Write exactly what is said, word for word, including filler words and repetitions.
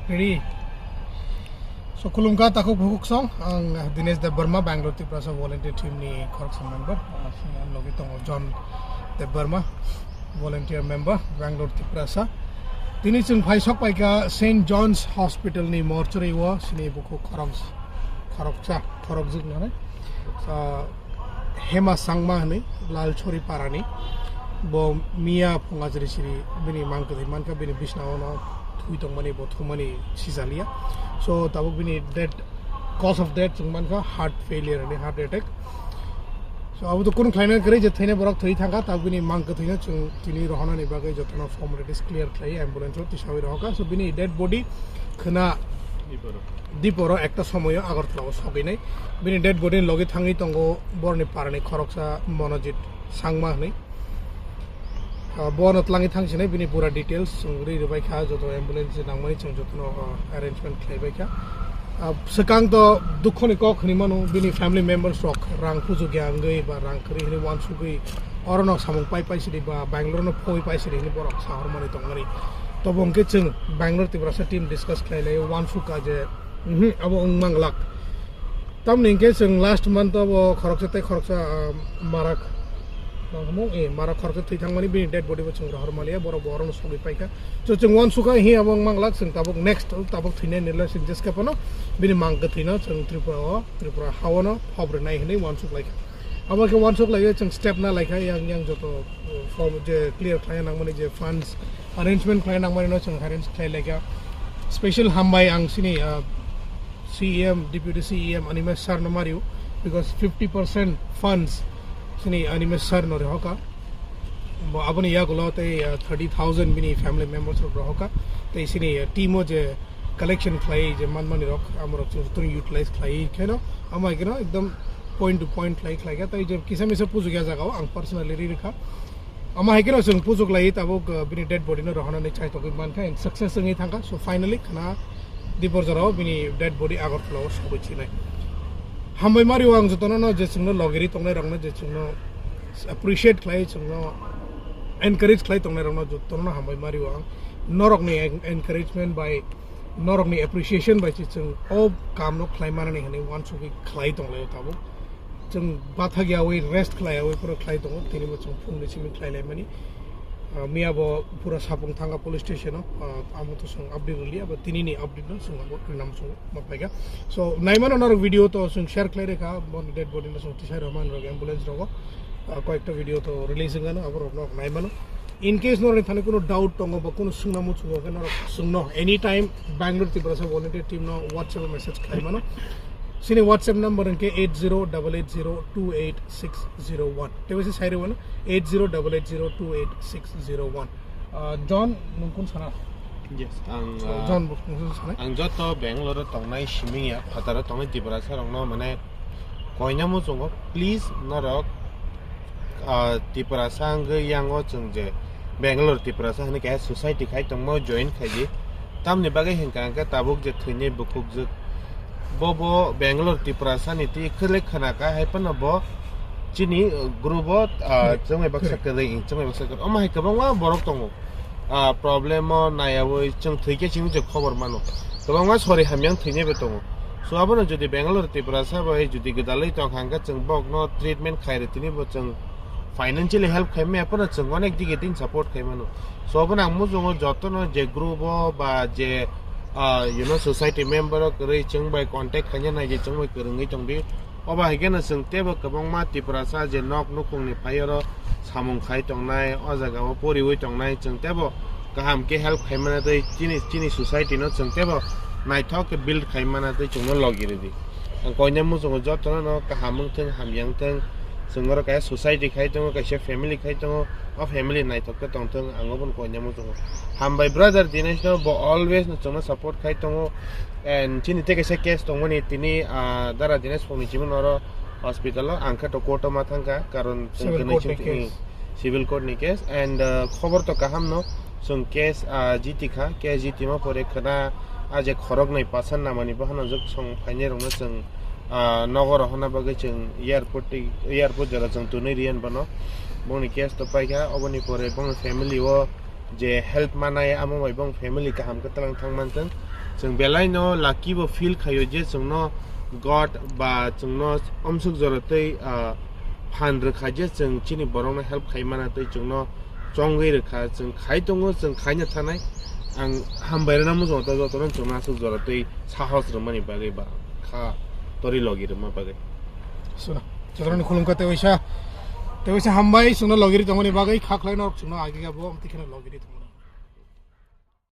Ready? So, khulumkha takhuk bukhuk song, ang Dinesh Debbarma, Bangalore Tiprasa Volunteer Team ni khoroksa member. Ah, sini ang logi tongo John Debbarma, volunteer member, Bangalore Tiprasa. Tini chwng phai sok paikha Saint John's Hospital ni mortuary o, sini bukhuk khorok, khoroksa, khorokjwk nani. Ah, Hema Sangma hwnwi Lalchori parani. Bo miya phunga jri siri bini mang kwthwi mankha, bini bisna ono thwi tongmani, bo thumani sijalia. So, tabuk bini death, cause of death chwng mankha heart failure hwnwi, heart attack. So, abo to kunu khlaina kwrwi je thwina borok thwi thangkha, tabuk bini mang kwthwino chwng tini rohonani bagwi jotono formalities clear khlai ambulance o tisawi rohokha. So, bini dead body khwna Diporo ekta somoyo Agartala o sogwinai. Bini dead body ni logi thangwi tongo borni parani khoroksa Monojit Sangma hwnwi. Ah, bono twlangwi thangsinai bini pura details chwng rwi rwbaikha, joto ambulance nangmani chwng jotono, ah, arrangement khlaibaikha. Ah, swkang to dukhoni kok hwnwi mano, bini family members rok rang pujugya wngwi ba rang kwrwi hwnwi uansugwi orono samung pai pai sidi ba Bangalore no phoi pai sidi hwnwi borok sahormani tongmani. Tobo hwnkhe chwng Bangalore Tiprasa team discuss khlai laio, uansukha je, mhm, abo wng manglak. Tamni hwnkhe chwng last month o bo khoroksa tei khoroksa, ah, marak, nangkukmung, eh, marak khoroksa thwi thangmani bini dead body bo chwng rohor maliya, borok bo orono sogwi paikha. So chwng uansukha hi abo wng manglak, chwng tabuk next, tabuk thwinai nirla chwng jeska phano bini mang kwthwino chwng Tripura o, Tripura ha-o no hob rwnai hwnwi uansuk laikha. Abo khe uansuk laiwi chwng step na laikha, yang, yang joto, uh, form je clear khlai nangmani je funds arrangement khlai nangmani no chwng arrange khlai laikha. Special hambai ang sini, uh, C E M, Deputy C E M Animesh sir no mario, because fifty percent funds sini Animesh sir no rehokha. Bo aboni yagulo tei, uh, thirty thousand bini family members rok rehokha. Tei sini, uh, team o je collection khlai je manmani rok, amorok chwng jotono utilize khlai kheno, amo hai kheno ekdom point to point khlai khlai kha. Tai je kisa misa puju ya jaga o ang personally ri rikha. Amo hai kheno chwng puju khlai tabuk, uh, bini dead body no rohonani chai togwi mankha and success wngwi thangkha. So finally khna Dipor jora o bini dead body Agartala o sogwi chinai. Hambai mario ang jotono no je chwngno logiri tongnai rokno je chwngno appreciate khlai, chwngno encourage khlai tongnai rokno jotono no hambai mario ang. Norokni en-, encouragement bai norokni appreciation bai se chwng o kamno khlai manani hwnwi uansugwi khlai tonglaio tabuk. Chwng bathak yawi rest khlai yawi phano khlai tongo, tini bo chwng phungni simi khlai laimani. Ah, miya bo pura sapung thangkha police station o, ah, amo to chwng update rwliya, abo tinini update no chwng abo rwnam chwng ma paikha. So, naimano norok video to chwng share khlai rwkha, bo dead body no chwng tisai rwma norok ambulance rogo, ah, koyekta video to release wngano, abo rok norok naimano. In case norokni thani kuno doubt tongo ba kuno swngna muchungo khe norok swngno anytime Bangalore Tiprasa volunteer team no WhatsApp o message khlai mano. Sini WhatsApp number hwnkhe eight zero double eight zero two eight six zero one. Tei waisa sai rwmano eight zero double eight zero two eight six zero one. Ah, John, nung kun sana? Yes, ang, So, ah, John, nung kun sana? Ang joto Bangalore o tongnai siming ya, phataro tongnai Tiprasa rokno mane koina muchungo, please norok, ah, Tiprasa hwnkhe yango chwng je Bangalore Tiprasa hwnwi kaisa society khai tongmo join khaidi. Tamni bagwi hinkha hwnkhe tabuk je thwinwi bukhukjwk. Bo bo Bangalore Tiprasa ni twi khwlai khwna kha hai phano bo chini, uh, group o, ah, Correct. Chwngwi baksa Correct. Kwrwi, chwngwi baksa kwrwi. Omo hai kwbangma borok tongo. Ah, problem o naiyawi chwng thwikhe chini je khobor mano. Kwbangma sori hamya wng thwinaibo tongo. So, abono jodi Bangalore Tiprasa bai jodi gwdalwi tongkha hwnkhe chwng bokno treatment khairwi tini bo chwng financially help khaimaya phano chwng onek digi tin support khaimano. So, abono ang muchungo jotono je group o ba je, ah, you know, society member o kwrwi chwng bai contact khaina nai je chwng bai kwrwngwi tongdi. Obo hai kheno chwng teibo kwbangma Tiprasa je nok nukhungni phai oro samung khai tongnai, o jaga o poriwi tongnai, chwng teibo kaham khe help khai mana tei chini, chini society no chwng teibo naithok khe build khai mana tei chwngno logi rwdi. Ang koina muchungo jotono no kaham wngthwng, hamya wngthwng, chwng oro kaisa society khai tongo, kaisa family khai tongo, o family naithok khe tongthwng, ang obono koina muchungo. Hambai brother Dinesh no, bo always no chwngno support khai tongo. And chini tei kaisa case tongmani tini, ah, Dara Dinesh phone ni chimano oro hospital o, ang khe to court o ma thangkha, karon chwng Civil kwnwi court ni chwng case. Civil court ni case and, ah, khobor to kaham no, chwng case, ah, jiti kha, case jiti ma pore khwna, ah, je khorok nai pasan namani bo hano jwk song phainai rokno chwng, ah, nogo rohorna bagwi chwng airport tei, airport jora chwng tonwi riyan bono. Bongni case to paikha, oboni pore bongni family o je help manai amo bai bong family kaham khe talang thang mantwng. Chwng belai no lucky bo feel khaio je chwngno God ba chwngno omsuk jora tei phan rwkha je chwng chini borokno help khai mana tei chwngno chongwi rwkha, chwng khai tongo, chwng khaina thanai. Ang hambai rwna muchungo to jotono chwngno aswk jora tei sahos rwmani bagwi ba kha tori logi rwma bagwi. Suna. Jotono khulumkha tei waisa, tei waisa hambai chwngno logiri tongmani bagwi, kha khlai norok chwngno agi ga bo amtwi kheno logiri tongmani.